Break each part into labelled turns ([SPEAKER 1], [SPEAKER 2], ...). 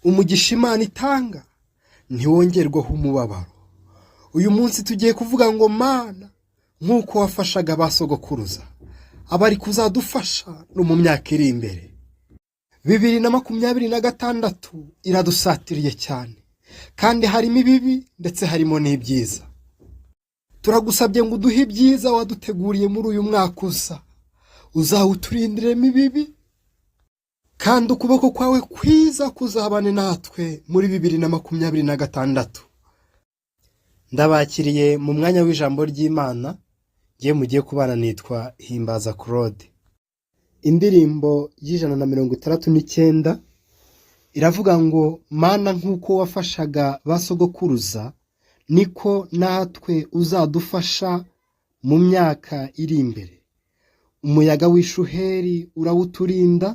[SPEAKER 1] Umugisha Imana itanga ntiwongerwaho umubabaro. Uyu munsi tugiye kuvuga ngo: "Mana, nk'uko wafashaga ba sogokuruza, abari kuzadufasha no mu myaka iri imbere." 2026 iradusatiriye cyane, kandi harimo ibibi ndetse harimo n'ibyiza. Turagusabye ngo uduhe ibyiza waduteguriye muri uyu mwaka uza, uzawuturindiremo ibibi, kandi ukuboko kwawe kwiza kuzabane natwe muri 2026. Ndabakiriye mu mwanya w'ijambo ry'Imana. Ngiye mugiye kubana nitwa Himbaza Claude. Indirimbo y'169 iravuga ngo: "Mana, nk'uko wafashaga ba sogokuruza, niko natwe uzadufasha mu myaka iri imbere. Umuyaga w'ishuheri urawuturinda,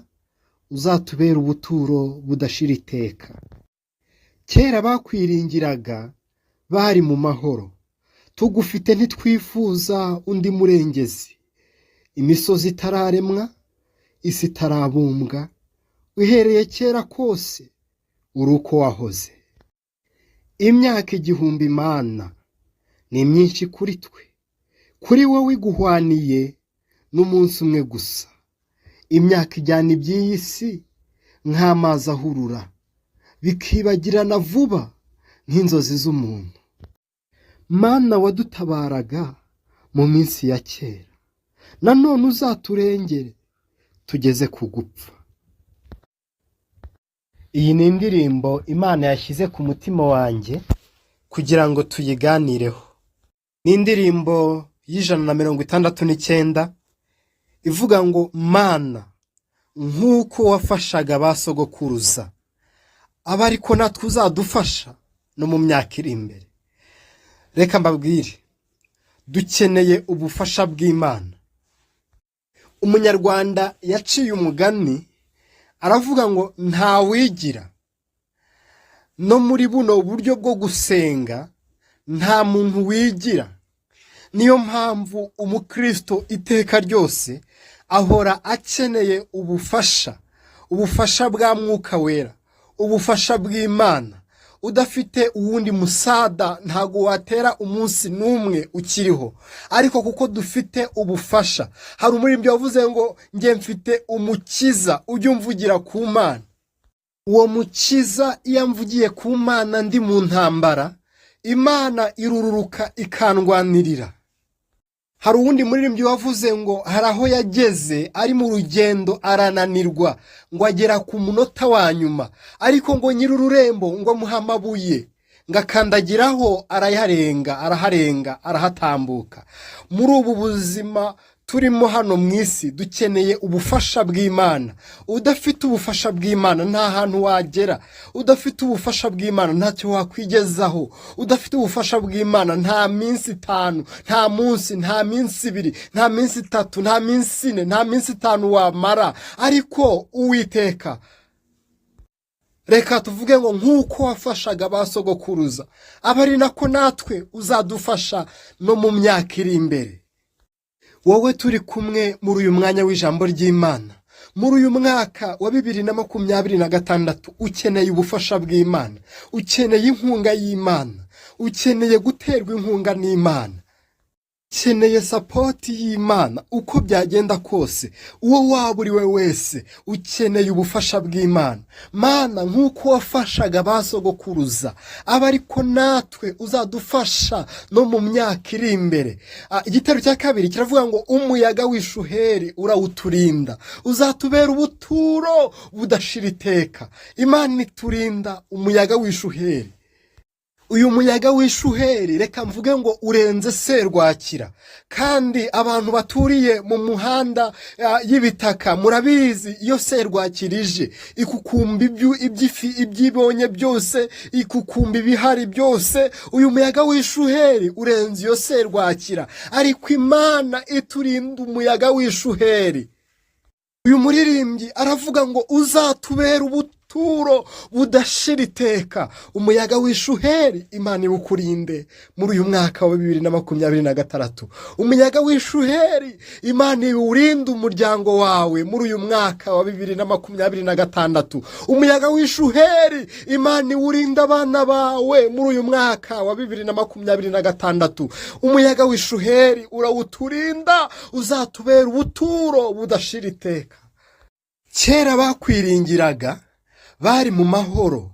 [SPEAKER 1] uzatubera ubuturo budashira iteka." Kera bakwiringiraga bari mu mahoro, tugufite ntitwifuza undi murengezi. Imisozi itararemwa, isi itarabumbwa, uhereye kera kose uri uko wahoze. Imyaka 1000, Mana, ni myinshi kuri twe, kuri wowe iguhwaniye n'umunsi umwe gusa. Imyaka ijyana iby'iyi si nk'amazi ahurura, bikibagirana vuba nk'inzozi z'umuntu. Mana, wadutabaraga mu minsi ya kera, nanone uzaturengere tugeze ku gupfa. Iyi ni indirimbo Imana yashyize ku mutima wanjye kugira ngo tuyiganireho. Ni indirimbo y'169 ivuga ngo: "Mana, nk'uko wafashaga ba sogokuruza, aba ariko natwe uzadufasha no mu myaka iri imbere." Reka mbabwire, dukeneye ubufasha bw'Imana. Umunyarwanda yaciye umugani aravuga ngo: "Ntawigira." No muri buno buryo bwo gusenga nta muntu wigira. Niyo mpamvu umukristo iteka ryose ahora akeneye ubufasha, ubufasha bwa Mwuka Wera, ubufasha bw'Imana. Udafite uwundi musada ntabwo watera umunsi n'umwe ukiriho, ariko kuko dufite ubufasha. Hari umuririmbyi wavuze ngo: "Njye mfite umukiza ujya umvugira ku Mana." Uwo mukiza iyo amvugiye ku Mana ndi mu ntambara, Imana irururuka ikandwanirira. Hari uwundi muririmbyi wavuze ngo hari aho yageze ari mu rugendo arananirwa, ngo agera ku munota wa nyuma, ariko ngo nyir'ururembo ngo amuhe amabuye, ngo akandagiraho arayarenga, araharenga, arahatambuka. Muri ubu buzima turimo hano mu isi dukeneye ubufasha bw'Imana. Udafite ubufasha bw'Imana nta hantu wagera, udafite ubufasha bw'Imana ntacyo wakwigezaho, udafite ubufasha bw'Imana nta minsi 5, nta munsi, nta minsi 2, nta minsi 3, nta minsi 4, nta minsi 5 wamara. Ariko Uwiteka, reka tuvuge ngo: "Nk'uko wafashaga ba sogokuruza, aba ari nako natwe uzadufasha no mu myaka iri imbere." Wowe turi kumwe muri uyu mwanya w'ijambo ry'Imana, muri uyu mwaka wa 2026 ukeneye ubufasha bw'Imana, ukeneye inkunga y'Imana, ukeneye guterwa inkunga n'Imana, ukeneye support y'Imana. Uko byagenda kose, uwo waba uri we wese, ukeneye ubufasha bw'Imana. "Mana, nk'uko wafashaga ba sogokuruza, aba ariko natwe uzadufasha no mu myaka iri imbere." Igitero cya kabiri kiravuga ngo: "Umuyaga w'ishuheri urawuturinda, uzatubera ubuturo budashira iteka." Imana iturinda umuyaga w'ishuheri. Uyu muyaga w'ishuheri, reka mvuge ngo urenze serwakira, kandi abantu baturiye mu muhanda y'ibitaka murabizi, iyo serwakira ije ikukumba iby'ifi, ibyo ibonye byose ikukumba, ibihari byose. Uyu muyaga w'ishuheri urenze iyo serwakira, ariko Imana iturinda umuyaga w'ishuheri. Uyu muririmbyi aravuga ngo: "Uzatubera ubuturo." ubuturo budashira iteka. Umuyaga w'ishuheri, Imana iwukurinde muri uyu mwaka wa 2026. Umuyaga w'ishuheri, Imana iwurinde umuryango wawe muri uyu mwaka wa 2026. Umuyaga w'ishuheri, Imana iwurinde abana bawe muri uyu mwaka wa 2026. Umuyaga w'ishuheri urawuturinda, uzatubera ubuturo budashira iteka. Kera bakwiringiraga bari mu mahoro,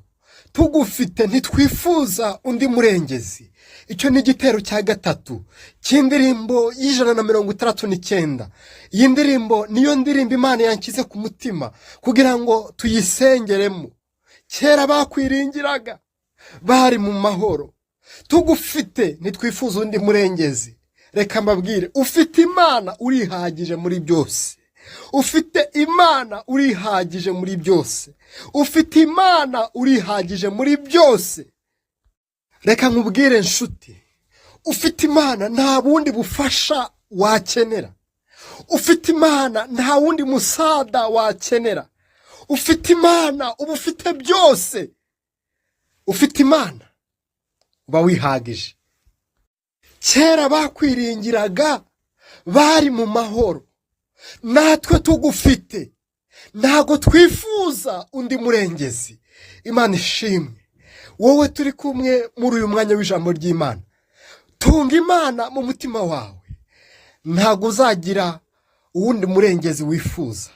[SPEAKER 1] tugufite ntitwifuza undi murengezi. Icyo ni igitero cya gatatu cy'indirimbo y'169. Iyi ndirimbo niyo ndirimbo Imana yanshyize ku mutima kugira ngo tuyisengeremo. Kera bakwiringiraga bari mu mahoro, tugufite ntitwifuza undi murengezi. Reka mbabwire, ufite Imana urihagije muri byose. Ufite Imana urihagije muri byose. Ufite Imana urihagije muri byose. Reka nkubwire nshuti, ufite Imana nta bundi bufasha wakenera. Ufite Imana nta wundi musada wakenera. Ufite Imana uba ufite byose. Ufite Imana uba wihagije. Kera bakwiringiraga bari mu mahoro, natwe tugufite ntabwo twifuza undi murengezi. Imana ishimwe. Wowe turi kumwe muri uyu mwanya w'ijambo ry'Imana, tunga Imana mu mutima wawe, ntabwo uzagira uwundi murengezi wifuza.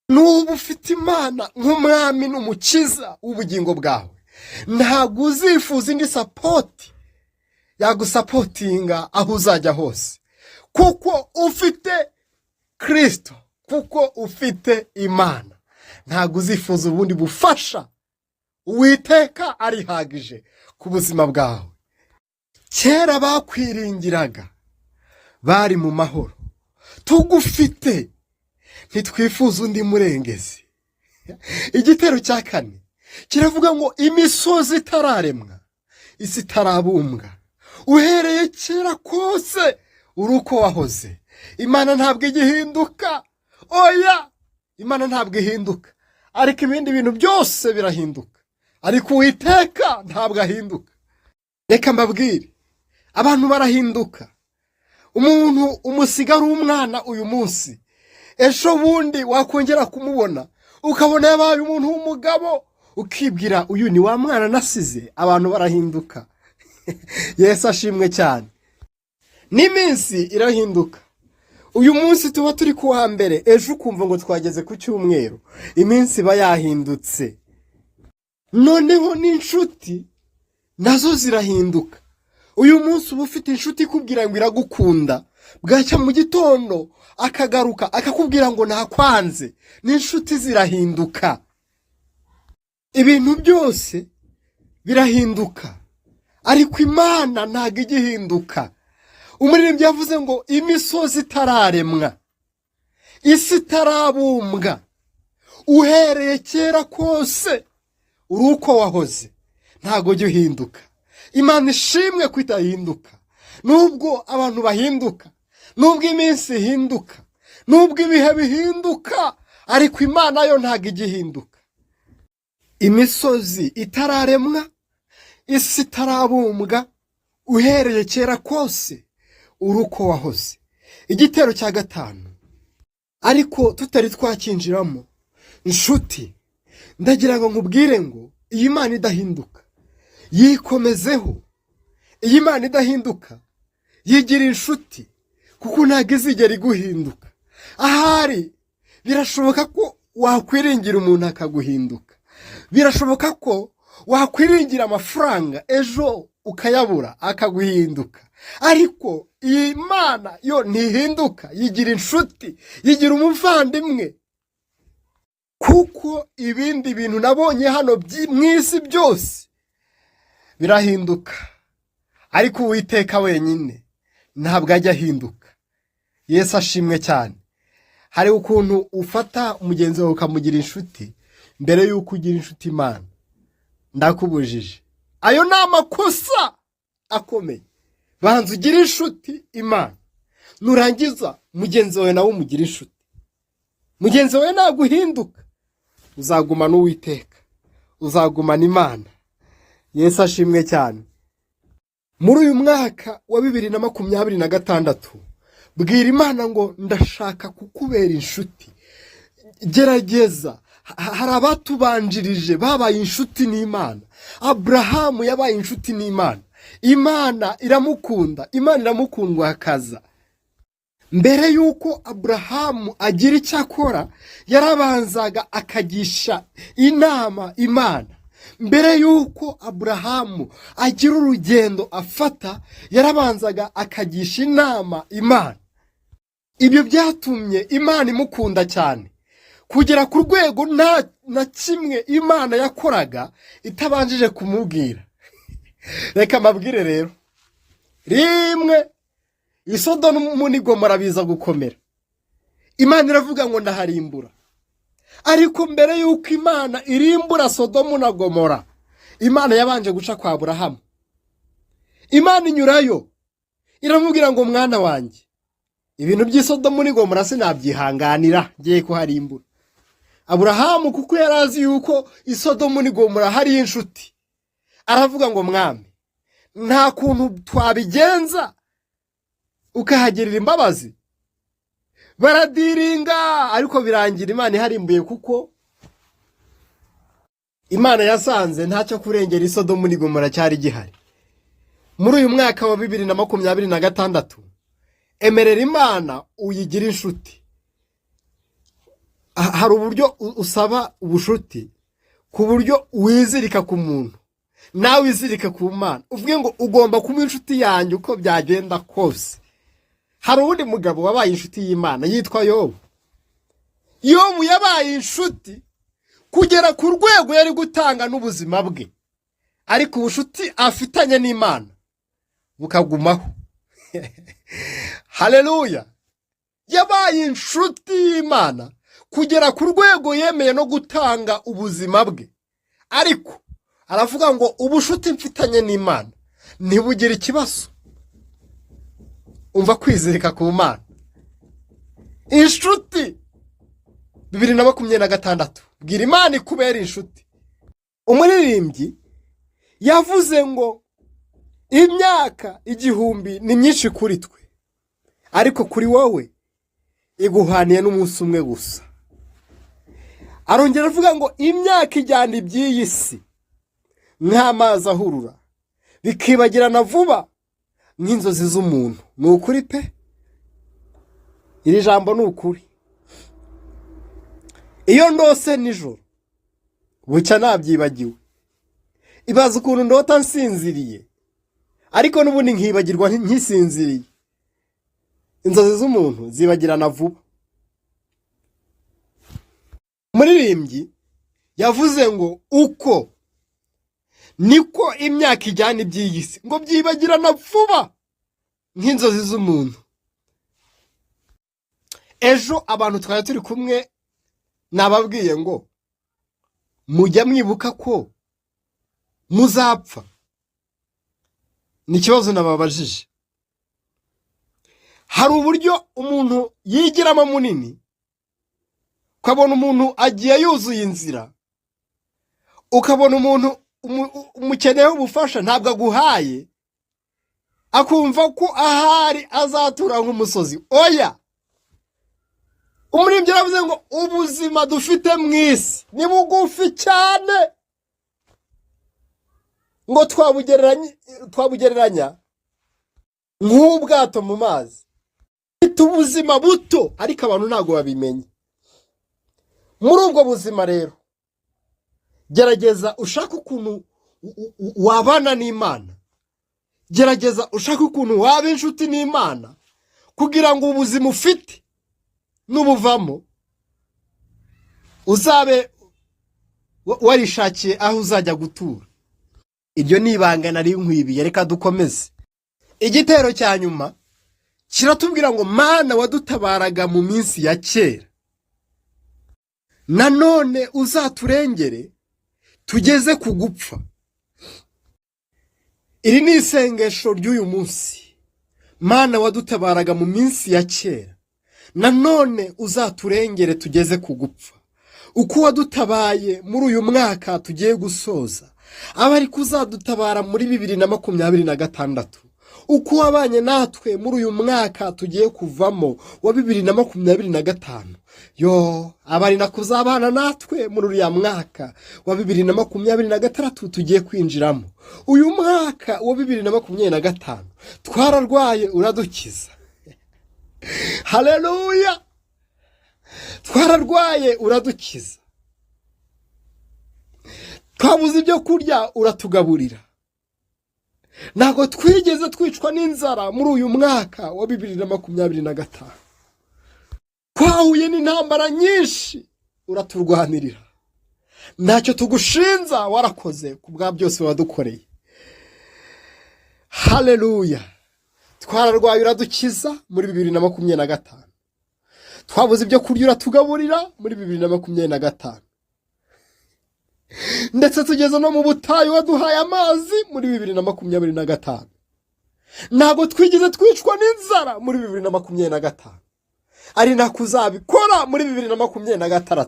[SPEAKER 1] Nuba ufite Imana nk'umwami n'umukiza w'ubugingo bwawe, ntabwo uzifuza indi support yagusupportinga aho uzajya hose, kuko ufite Kirisito, kuko ufite Imana. Ntabwo uzifuza ubundi bufasha. Uwiteka arihagije ku buzima bwawe. Kera bakwiringiraga bari mu mahoro, tugufite ntitwifuza undi murengezi. Igitero cya kane kiravuga ngo: imisozi itararemwa, isi itarabumbwa, uhereye kera kose uri uko wahoze. Imana ntabwo igihinduka. Oya, Imana ntabwo ihinduka, ariko ibindi bintu byose birahinduka, ariko Uwiteka ntabwo ahinduka. Reka mbabwire, abantu barahinduka. Umuntu umusiga ari umwana uyu munsi, ejo bundi wakongera kumubona ukabona yabaye umuntu w'umugabo, ukibwira: uyu ni wa mwana nasize? Abantu barahinduka. Yesu ashimwe cyane. N'iminsi irahinduka. Uyu munsi tuba turi ku wa mbere, ejo ukumva ngo twageze ku cyumweru. Iminsi iba yahindutse. Noneho n'inshuti nazo zirahinduka. Uyu munsi uba ufite inshuti ikubwira ngo iragukunda, bwacya mu gitondo akagaruka akakubwira ngo nakwanze. N'inshuti zirahinduka. Ibintu byose birahinduka, ariko Imana ntabwo ijya ihinduka. Umuririmbyi yavuze ngo: imisozi itararemwa, isi itarabumbwa, uhereye kera kose uri uko wahoze, ntabwo ujya uhinduka. Imana ishimwe ko itahinduka. Nubwo abantu bahinduka, nubwo iminsi ihinduka, nubwo ibihe bihinduka, ariko Imana yo ntabwo ijya ihinduka. Imisozi itararemwa, isi itarabumbwa, uhereye kera kose uri uko wahoze. Igitero cya gatanu, ariko tutari twakinjiramo, inshuti, ndagira ngo nkubwire ngo iyi Mana idahinduka yikomezeho. Iyi Mana idahinduka yigira inshuti, kuko ntabwo izigera iguhinduka. Ahari birashoboka ko wakwiringira umuntu akaguhinduka, birashoboka ko wakwiringira amafaranga ejo ukayabura akaguhinduka, ariko iyi Mana yo ntihinduka. Yigira inshuti, yigira umuvandimwe, kuko ibindi bintu nabonye hano mu isi byose birahinduka, ariko Uwiteka wenyine ntabwo ajya ahinduka. Yesu ashimwe cyane. Hari ukuntu ufata mugenzi wawe ukamugira inshuti mbere y'uko ugira inshuti Imana. Ndakubujije, ayo ni amakosa akomeye. Banza ugire inshuti Imana, nurangiza mugenzi wawe nawe umugire inshuti. Mugenzi wawe naguhinduka. Uzagumana Uwiteka, uzagumana Imana. Yesu ashimwe cyane. Muri uyu mwaka wa 2026, bwira Imana ngo: "Ndashaka kukubera inshuti." Gerageza. Hari abatubanjirije babaye inshuti n'Imana. Aburahamu yabaye inshuti n'Imana, Imana iramukunda, Imana iramukundwa akaza. Mbere y'uko Aburahamu agira icyo akora, yarabanzaga akagisha inama Imana. Mbere y'uko Aburahamu agira urugendo afata, yarabanzaga akagisha inama Imana. Ibyo byatumye Imana imukunda cyane, kugera ku rwego nta na kimwe Imana yakoraga itabanjije kumubwira. Reka mbabwire rero, rimwe Isodomu n'Igomora biza gukomera, Imana iravuga ngo: "Ndaharimbura." Ariko mbere y'uko Imana irimbura Sodomu na Gomora, Imana yabanje guca kwa Burahamu. Imana inyurayo iramubwira ngo: "Mwana wanjye, ibintu by'Isodomu n'Igomora sinabyihanganira, ngiye kuharimbura." Aburahamu, kuko yari azi yuko Isodomu n'Igomora hariyo inshuti, aravuga ngo: "Mwami, nta kuntu twabigenza ukahagirira imbabazi?" Baradiringa, ariko birangira Imana iharimbuye, kuko Imana yasanze ntacyo kurengera Isodomu n'Igomora cyari gihari. Muri uyu mwaka wa 2026, emerera Imana uyigire inshuti. Hari uburyo usaba ubushuti ku buryo wizirika ku muntu, nawe wizirike ku Mana, uvuge ngo: "Ugomba kuba inshuti yanjye uko byagenda kose." Hari uwundi mugabo wabaye inshuti y'Imana yitwa Yobu. Yobu yabaye inshuti kugera ku rwego yari gutanga n'ubuzima bwe, ariko ubushuti afitanye n'Imana bukagumaho. Haleluya! Yabaye inshuti y'Imana kugera ku rwego yemeye no gutanga ubuzima bwe, ariko aravuga ngo: "Ubushuti mfitanye n'Imana ntibugire ikibazo." Umva kwizirika ku Mana. Inshuti, 2026, bwira Imana ikubera inshuti. Umuririmbyi yavuze ngo imyaka 1000 ni myinshi kuri twe, ariko kuri wowe iguhaniye n'umunsi umwe gusa. Arongera avuga ngo imyaka ijyana iby'iyi si nk'amazi ahurura, bikibagirana vuba nk'inzozi z'umuntu. Ni ukuri pe, iri jambo ni ukuri. Iyo ndose nijoro, bucya nabyibagiwe. Ibaza ukuntu ndota nsinziriye, ariko n'ubundi nkibagirwa nkisinziriye. Inzozi z'umuntu zibagirana vuba. Umuririmbyi yavuze ngo uko niko imyaka ijyana iby'iyi si, ngo byibagirana vuba nk'inzozi z'umuntu. Ejo abantu twari turi kumwe nababwiye ngo: "Mujya mwibuka ko muzapfa?" Ni ikibazo nababajije. Hari uburyo umuntu yigiramo munini, ukabona umuntu agiye yuzuye inzira, ukabona umuntu umukeneyeho ubufasha ntabwo aguhaye, akumva ko ahari azatura nk'umusozi. Oya, umuririmbyi yaravuze ngo ubuzima dufite mu isi ni bugufi cyane, ngo twabugereranya nk'ubwato mu mazi. Dufite ubuzima buto, ariko abantu ntabwo babimenya. Muri ubwo buzima rero, gerageza ushake ukuntu wabana n'Imana, gerageza ushake ukuntu waba inshuti n'Imana, kugira ngo ubuzima ufite n'ubuvamo uzabe warishakiye aho uzajya gutura. Iryo ni ibanga nari nkwibiye. Reka dukomeze. Igitero cya nyuma kiratubwira ngo: "Mana wadutabaraga mu minsi ya kera, nanone uzaturengere tugeze ku gupfa." Iri ni isengesho ry'uyu munsi. Mana wadutabaraga mu minsi ya kera, nanone uzaturengere tugeze ku gupfa. Uko wadutabaye muri uyu mwaka tugiye gusoza, aba ari kuzadutabara muri 2026. Uko wabanye natwe muri uyu mwaka tugiye kuvamo wa 2025, yo aba ari nako uzabana natwe muri uriya mwaka wa 2026 tugiye kwinjiramo. Uyu mwaka wa 2025 twararwaye, uradukiza. Haleluya! Twararwaye, uradukiza. Twabuze ibyo kurya, uratugaburira. Ntabwo twigeze twicwa n'inzara muri uyu mwaka wa 2025. Twahuye n'intambara nyinshi, uraturwanirira. Ntacyo tugushinza, warakoze ku bwa byose wadukoreye. Haleluya! Twararwaye, uradukiza muri 2025. Twabuze ibyo kurya, uratugaburira muri 2025. Ndetse tugeze no mu butayu, waduhaye amazi muri 2025. Ntabwo twigeze twicwa n'inzara muri 2025, ari nako uzabikora muri 2026.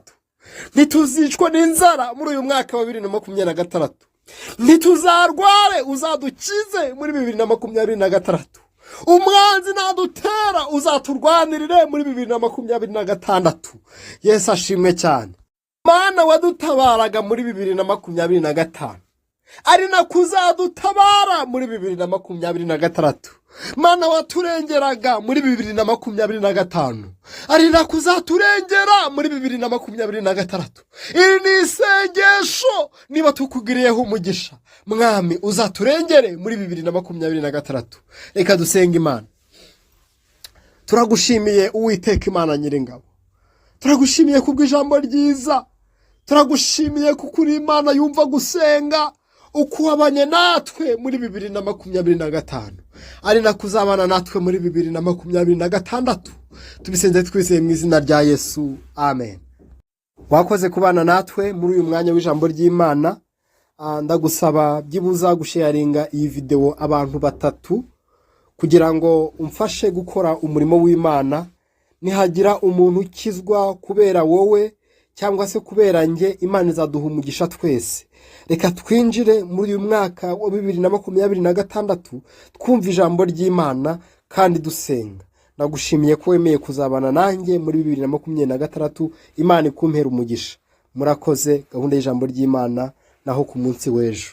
[SPEAKER 1] Ntituzicwa n'inzara muri uyu mwaka wa 2026. Ntituzarware, uzadukize muri 2026. Umwanzi nadutera, uzaturwanirire muri 2026. Yesu ashimwe cyane. Mana wadutabaraga muri 2025, ari nako uzadutabara muri 2026. Mana waturengeraga muri 2025, ari nako uzaturengera muri 2026. Iri ni isengesho. Niba tukugiriyeho umugisha, Mwami, uzaturengere muri 2026. Reka dusenge Imana. Turagushimiye, Uwiteka Imana Nyiringabo. Turagushimiye kubw'ijambo ryiza. Turagushimiye kuko uri Imana yumva gusenga. Uko wabanye natwe muri 2025, ari nako uzabana natwe muri 2026. Tubisenze twizeye mu izina rya Yesu, amen. Wakoze kubana natwe muri uyu mwanya w'ijambo ry'Imana. Ndagusaba byibuza gusharinga iyi videwo abantu batatu kugira ngo umfashe gukora umurimo w'Imana. Nihagira umuntu ukizwa kubera wowe cyangwa se kubera njye, Imana izaduha umugisha twese. Reka twinjire muri uyu mwaka wa 2026 twumva ijambo ry'Imana kandi dusenga. Ndagushimiye ko wemeye kuzabana nanjye muri 2026. Imana ikumpera umugisha. Murakoze. Gahunda y'ijambo ry'Imana naho ku munsi w'ejo.